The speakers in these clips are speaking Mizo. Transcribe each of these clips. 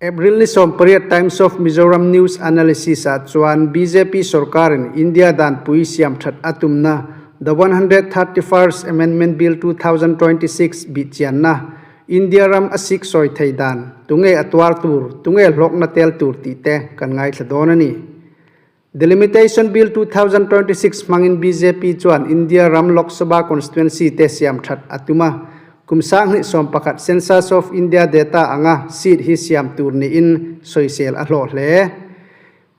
April ni 18 Times of Mizoram News Analysis ah chuan bjp sorkarin India danpui siam that a tumna The 131st Amendment Bill 2026 bihchianna India ram a sik sawi thei dan, tunge a tuar tur, tunge hlawkna tel tur tih te kan ngaithla dawn a ni. Delimitation Bill 2026 hmangin bjp chuan India ram Lok Sabha constituency te siam that a tum a, kum 2011 Census of India data anga seat hi siam tur niin sawisel a hlawh hle.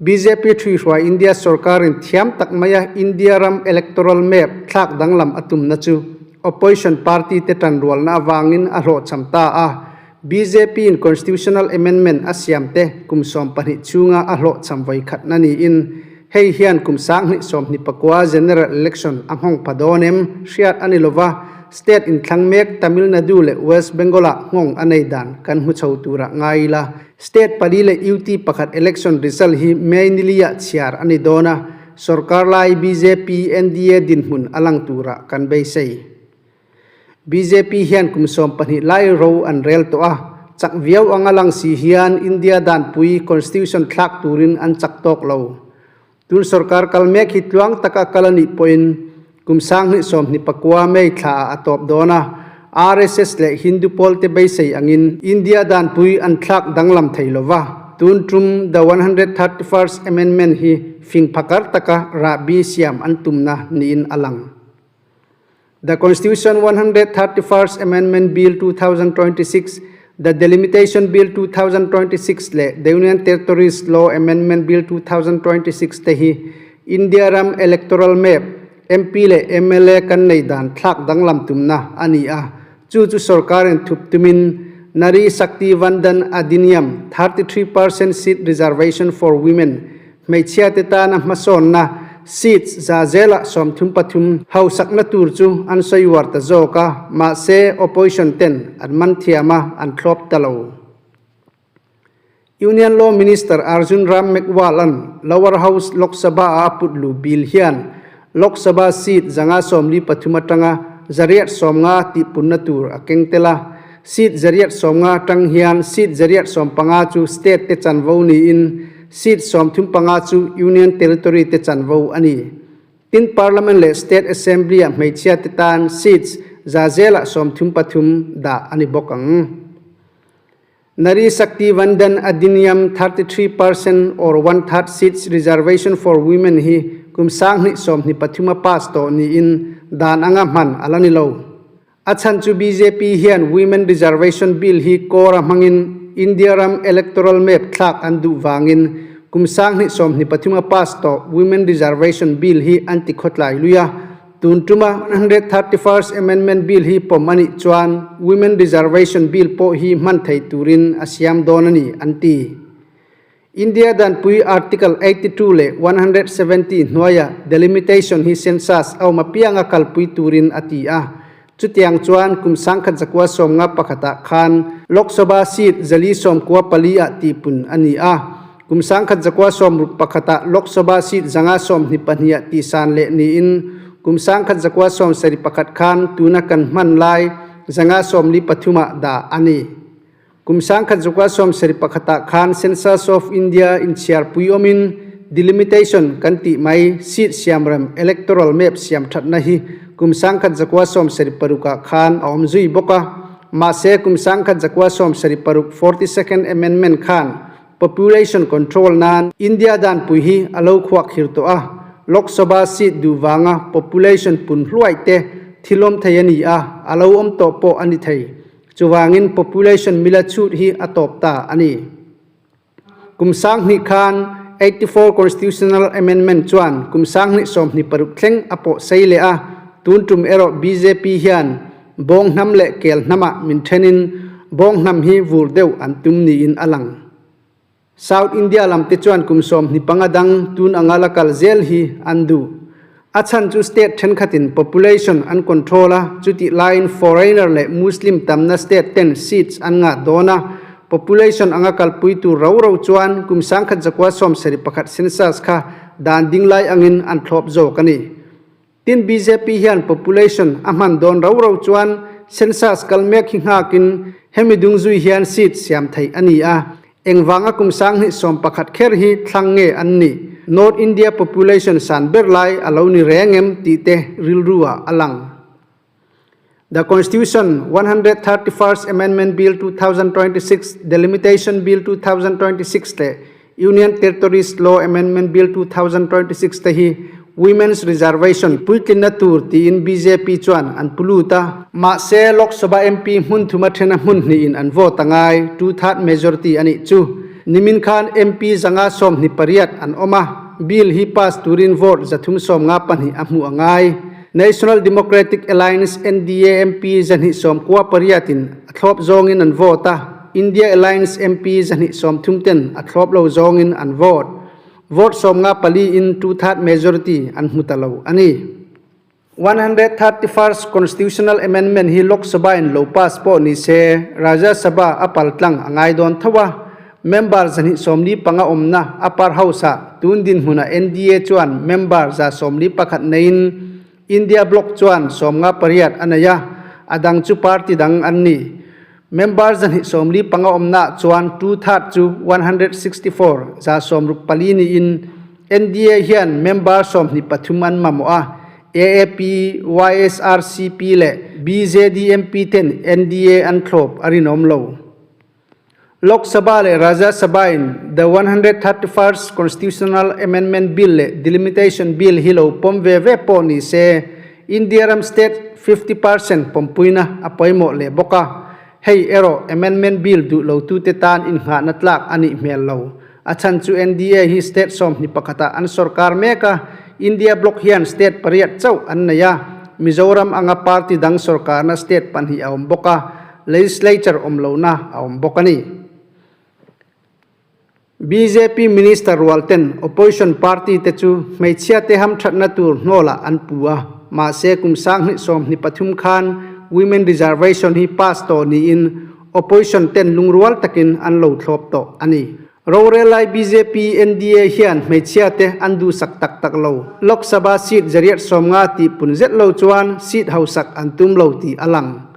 Bjp thuihruai India sorkarin thiam tak maia India ram electoral map thlak danglam a tumna chu opposition party te tanrualna avangin a hlawhchham ta a, bjp in constitutional amendment a siam te kum 12 chhunga a hlawhchham vawi khatna niin hei hian kum 2024 general election a nghawng pha dawn em hriat a ni lova, state inthlang mek Tamil Nadu leh West Bengal ah nghawng a nei dan kan hmu chho tura ngai ila. State pali leh UT pakhat election result hi May niliah chhiar a ni dawn a, sorkar lai bjp NDA dinhmun a lang tura kan beisei. Bjp hian kum 12 lai ro an rel tawh a, chak viau anga lang si hian India danpui constitution thlak turin an chak tawk lo. Tun sorkar kal mek hi tluang taka kal a nih pawhin kum 2029 May thla ah a tawp dawn a, RSS leh Hindu pawl te beisei angin India danpui an thlak danglam thei lova, tun tum the 131st Amendment hi fing phakar taka rahbi siam an tumna niin a lang. The Constitution 131st Amendment Bill 2026, the Delimitation Bill 2026 leh the Union Territories Law Amendment Bill 2026 te hi India ram electoral map, MP leh mla kan nei dan thlak danglam tumna a ni a, chu chu sorkarin thup tumin Nari Shakti Vandan Adhiniyam 33% seat reservation for women Hmeichhia te tana hmasawnna seats za zela 33 hausakna tur chu an sawi uar ta zawk a, mahse opposition ten an man thiam a, an thlawp ta lo. Union Law Minister Arjun Ram Meghwal-a'n Lower House Lok Sabha-a a put lu bill hian Lok Sabha seat 153 atanga 850 tihpunna tur a keng tel a, seat 850 atang hian seat 850 chu state te chanvo niin Seat 35 chu Union Territory te chanvo a ni. Tin, Parliament leh State Assembly-ah hmeichhia te tan seats za zelah 33 dah a ni bawk ang. Nari Shakti Vandan Adhiniyam 33% or one third seats reservation for women hi kum 2023 a pass tawh niin dan anga hman a la ni lo. A chhan chu bjp hian Women Reservation Bill hi kawra hmangin India ram electoral map thlak an duh vangin kum 2023 a pass tawh Women Reservation Bill hi an ti khawtlai lui a. Tun tuma 131st Amendment Bill hi pawm a nih chuan Women Reservation Bill pawh hi hman thei turin a siam dawn a ni, an ti. India danpui Article 82 leh 170 hnuaia delimitation hi census a awm apianga kalpui turin a ti a. Chutiang chuan kum 1991 ah khan Lok Sabha seat 494 ah tihpun a ni a. Kum 1961 ah Lok Sabha seat 122 ah tihsan leh niin kum 1971 khan tuna kan hman lai 143 ah dah a ni. Kum 1971 ah khan Census of India inchhiarpui awmin delimitation kan tih mai seat siamrem electoral map siam thatna hi kum 1976 ah khan a awm zui bawk a. Mahse kum 1976 42nd Amendment khan population control nan India danpui hi a lo khuak khir tawh a. Lok Sabha seat duh vanga population pun hluai te thil awm thei a ni a, a lo awm tawh pawh a ni thei. Chuvangin population mila chhut hi a tawp ta a ni. Kum 2000 khan 84 Constitutional Amendment chuan kum 2026 thleng a pawh sei leh a, tun tum erawh bjp hian bawng hnam leh kel hnamah min thenin bawng hnam hi vur deuh an tum niin a lang. South India lam te chuan kum 25 dang tun anga la kal zel hi an duh. A chhan chu state thenkhatin population an control a, chutih laiin foreigner leh Muslim tamna state ten seats an ngah dawn a, population anga kalpui tur ro ro chuan kum 1971 census kha dan ding lai angin an thlawp zawk a ni. Tin bjp hian population a hman dawn ro ro chuan census kal mek hi nghakin hemi dung zui hian seat siam theih a ni a. Engvanga kum 2011 kher hi thlang nge an nih? North India population san ber lai a lo ni reng em tih te rilru ah a lang. The Constitution, 131st Amendment Bill 2026, Delimitation Bill 2026 leh Union Territories Law Amendment Bill 2026 te hi Women's Reservation puitlinna tur tiin bjp chuan an pu lut a. Mahse, Lok Sabha MP hmun thuma thena hmun hnihin an vote a ngai, two-third majority a nih chu. Nimin khan MP 128 an awm a, bill hi pass turin vote 392 a hmuh a ngai. National Democratic Alliance, NDA, MP 298 in a thlawp zawngin an vote a, India Alliance MP 130 ten a thlawp lo zawngin an vote. Vote 54 in two-third majority an hmu ta lo a ni. 131st Constitutional Amendment hi Lok Sabha in lo pass pawh ni se, Rajya Sabha a paltlang a ngai dawn tho a. Member 145 awmna Upper House-ah tun dinhmunah NDA chuan member 141 neiin India Bloc chuan 58 a nei a, a dang chu party dang an ni. Member 145 awmnaah chuan two-third chu 164, 164 niin NDA hian member 23 an mamawh a, AAP, YSRCP leh BJD MP ten NDA an thlawp a rinawm lo. Lok Sabha leh Rajya Sabha in The 131st Constitutional Amendment Bill leh Delimitation Bill hi lo pawm ve ve pawh ni se, India ram state 50% pawmpuina a pawimawh leh bawk a, hei erawh Amendment Bill duh lotute tan innghahna tlak a nih hmel lo. A chhan chu NDA hi state 21 ah an sorkar mek a, India bloc hian state pariat chauh an nei a, Mizoram anga party dang sorkarna state pahnih a awm bawk a, Legislature awm lohna a awm bawk a ni. Bjp Minister rualten Opposition party te chu hmeichhia te hamthatna tur hnawlah an pu a, mahse kum 2023 khan Women Reservation hi pass tawh niin Opposition ten lungrual takin an lo thlawp tawh a ni. Rorel lai bjp NDA hian hmeichhia te an duhsak tak tak lo. Lok Sabha seat 150 tih pun zet lo chuan seat hausak an tum lo tih a lang.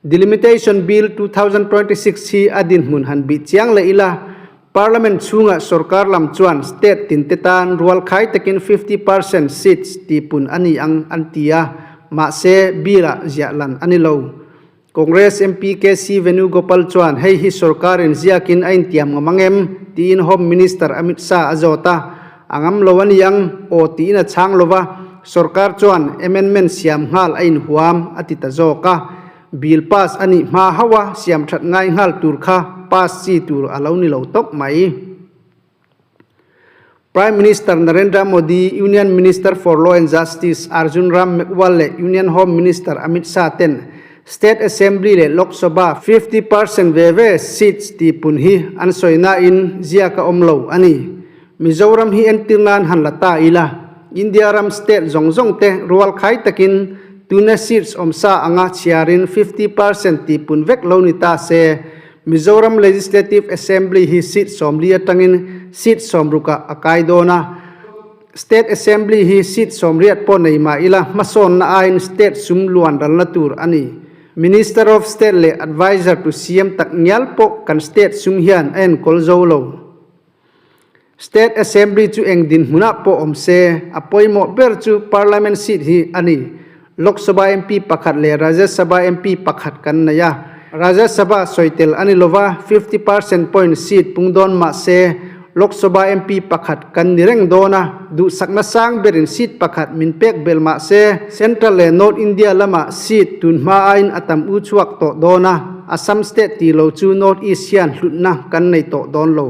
Delimitation Bill 2026 hi a dinhmun han bih chiang leh ila, Parliament chhungah sorkar lam chuan state tinte tan rualkhai takin 50% seats tihpun a ni ang an ti a, mahse bill-ah ziah lan a ni lo. Congress MP KC Venugopal chuan hei hi sorkarin ziakin a intiam ngam ang em? tiin Home Minister Amit Shah a zawt a, a ngam lo a ni ang aw tiin a chhang lo va, sorkar chuan amendment siam nghal a inhuam a ti ta zawk a, bill pass a nih hma hauh a siam that ngai nghal tur kha pass chi tur a lo ni lo tawp mai. Prime Minister Narendra Modi, Union Minister for Law and Justice Arjun Ram Meghwal leh Union Home Minister Amit Shah ten State Assembly leh Lok Sabha 50% ve ve seats tihpun hi an sawi nain ziak a awm lo a ni. Mizoram hi entir nan han la ta ila, India ram state zawng zawng te rual khai takin tuna seats awm sa anga chhiarin 50% tihpun vek lo ni ta se, Mizoram Legislative Assembly hi seat 40 atangin seat 60 ah a kai dawn a. State Assembly hi seat 80 pawh nei mah ila hmasawnna aiin state sum luan ralna tur a ni. Minister of State leh Adviser to CM tak ngial pawh kan state sum hian a enkawl zo lo. State Assembly chu eng dinhmunah pawh awm se, a pawimawh ber chu Parliament seat hi a ni. Lok Sabha MP pakhat leh Rajya Sabha MP pakhat kan nei a. Rajya Sabha sawi tel a ni lova, 50% point seat pung dawn mah se, Lok Sabha MP pakhat kan ni reng dawn a, duhsakna sang berin seat pakhat min pek bel mah se, Central leh North India lamah seat tun hma aiin a tam u chhuak tawh dawn a, Assam state tih lo chu North East hian hlutna kan nei tawh dawn lo.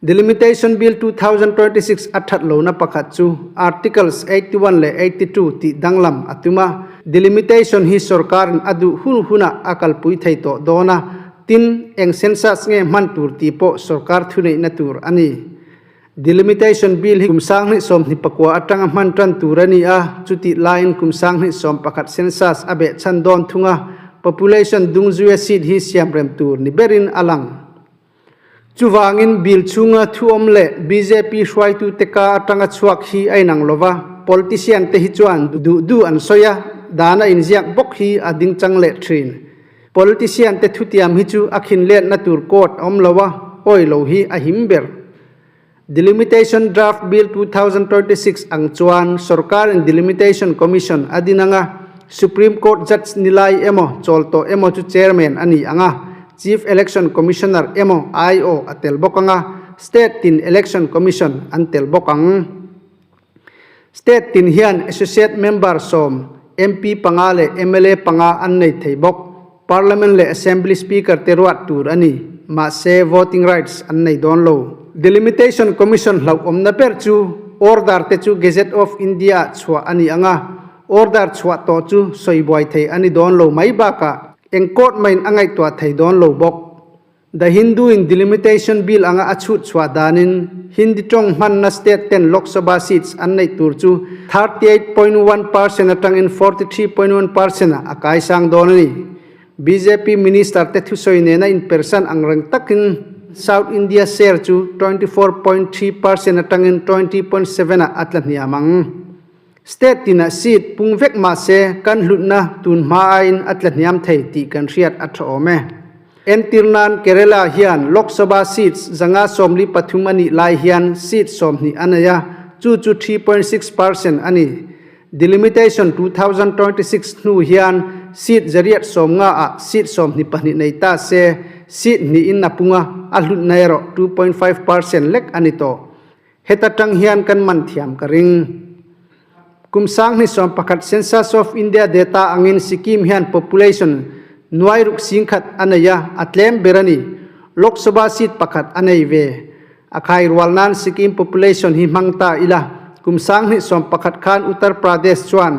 Delimitation Bill 2026 a that lohna pakhat chu Articles 81 leh 82 tih danglam a tum a, delimitation hi sorkarin a duh hun hunah a kalpui thei tawh dawn a, tin, eng census nge hman tur tih pawh sorkar thuneihna tur a ni. Delimitation Bill hi kum 2029 atanga hman tan tur a ni a, chutih laiin kum 2011 census a behchhan dawn thung a, population dungzuia seat hi siamrem tur ni berin a lang. Chuvangin bill chhunga thuawm leh bjp hruaitute ka atanga chhuak hi a inang lova, politician te hi chuan duh duh an sawi a, dan a inziak bawk hi a dingchang leh thin. Politician te thutiam hi chu a khin letna tur court a awm lo a, awi lo hi a him ber. Delimitation Draft Bill 2026 ang chuan sorkarin Delimitation Commission a din ang a, Supreme Court Judge ni lai emaw, chawl tawh emaw chu Chairman a ni ang a, Chief Election Commissioner emaw aiawh a tel bawk ang a, State tin Election Commission an tel bawk ang. State tin hian Associate Member sawm, MP panga leh mla panga an nei thei bawk. Parliament leh Assembly Speaker te ruat tur a ni. Mahse, voting rights an nei dawn lo. Delimitation Commission hlauhawmna ber chu order te chu Gazette of India ah chhuah a ni ang a, order chhuah tawh chu sawi buai thei a ni dawn lo mai bakah eng court main a ngaihtuah thei dawn lo bawk. The Hindu in Delimitation Bill anga a chhut chhuah danin Hindi tawng hmanna state ten Lok Sabha seats an neih tur chu 38.1% atangin 43.1% ah a kaisang dawn a ni. Bjp minister te thusawi nena inpersan ang reng takin South India share chu 24.3% atangin 20.7 ah a tla hniam ang. State tinah seat pung vek mah se kan hlutna tun hma aiin a tla hniam thei tih kan hriat a tha awm e. Entir nan Kerala hian Lok Sabha seats 143 a nih lai hian seat 20 a nei a, chu chu 3.6% a ni. Delimitation 2026 hnu hian seat 190 ah seat 22 nei ta se seat hnihin a pung a, a hlutna erawh 2.5% lek a ni tawh. Heta tang hian kan man thiam ka ring. Kum 2011 Census of India data angin Sikkim hian population nuai ruk singkhat a nei a, a tlem ber a ni. Lok Sabha seat pakhat a nei ve. A khai rual nan Sikkim population hi hmang ta ila. Kum 2011 khan Uttar Pradesh chuan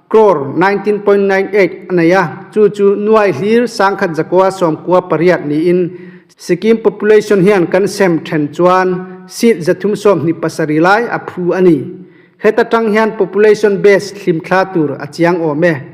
crore 19.98 a nei a, chu chu nuai hlir sangkhat zakua sawmkua pariat niin Sikkim population hian kan sem then chuan seat 327 lai a phu a ni. Heta tang hian population base hlimthla tur a chiang awm e.